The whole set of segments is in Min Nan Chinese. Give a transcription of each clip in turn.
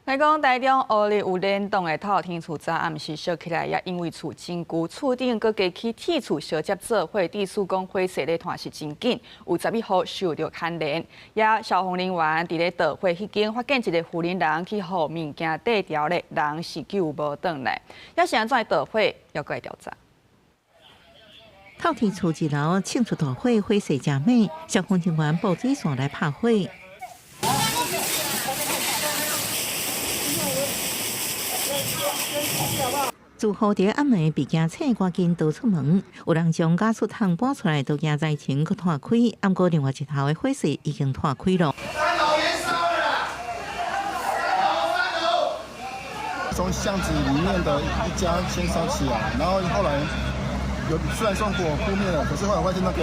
來講台中烏日有連棟的透天厝，昨暗時燒起來，也因為厝真舊，厝頂閣加起鐵厝相接做伙，致使講火勢咧湠是真緊，有11戶受著牽連。也消防人員佇咧導火彼間發現一个婦人人去予物件綴牢咧，人是救無轉來。也是按怎導火，猶閣來調查。透天厝一樓衝出大火，火勢誠猛，消防人員布水線來拍火。住戶佇暗暝被驚醒，趕緊逃出門。有人將加速桶搬出來，都驚災情閣湠開。毋過另外一頭的火勢已經湠開囉。三樓延燒了，三樓三樓。從巷子裡面的一家先燒起來，然後後來有雖然說火撲滅了，可是後來發現那個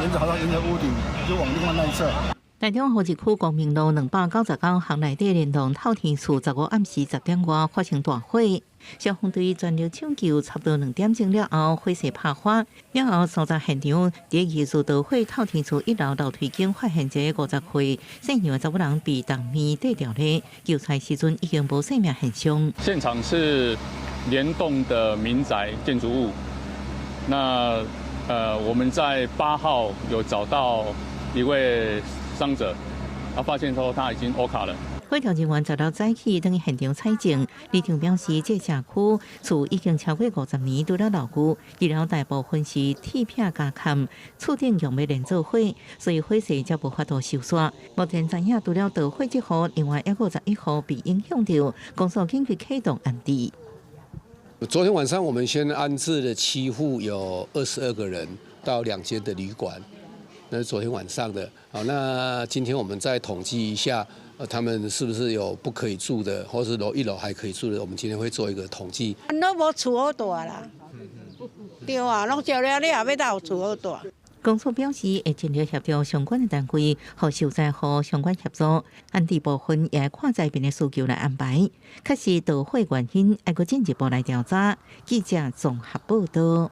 沿着好像沿着屋頂就往另外那一側。台中湖一區光明路299號內底連棟透天厝，15暗時10點外發生大火，消防隊全力搶救，差不多2點鐘了後，火勢拍發。了後，所在現場佇藝術導火透天厝一樓樓梯間發現一个50歲姓楊的查某人被重物綴牢咧，救出來時陣已經無生命現象。現場是連棟的民宅建築物，那我們在8號有找到一位傷者，他發現說他已經 O 卡了。火調人員10樓早起轉去現場採證，里長表示，這社區厝已經超過50年，除了老舊，二樓大部分是鐵片加崁，厝頂用欲連做伙，所以火勢才無法度收煞。目前知影除了導火這戶，另外猶閣11戶被影響著，公所緊急啟動安置。昨天晚上我們先安置了七戶，有22個人到兩間的旅館。那是昨天晚上的，好，那今天我們再統計一下，他們是不是有不可以住的，或是樓一樓還可以住的，我們今天會做一個統計。攏無厝好蹛啦，對啊，攏燒了了後欲佗有厝好蹛。公所表示會盡力協調相關的單位，予受災戶相關協助，安置部分也看災民的需求來安排。確實導火原因，猶閣進一步來調查。記者綜合報道。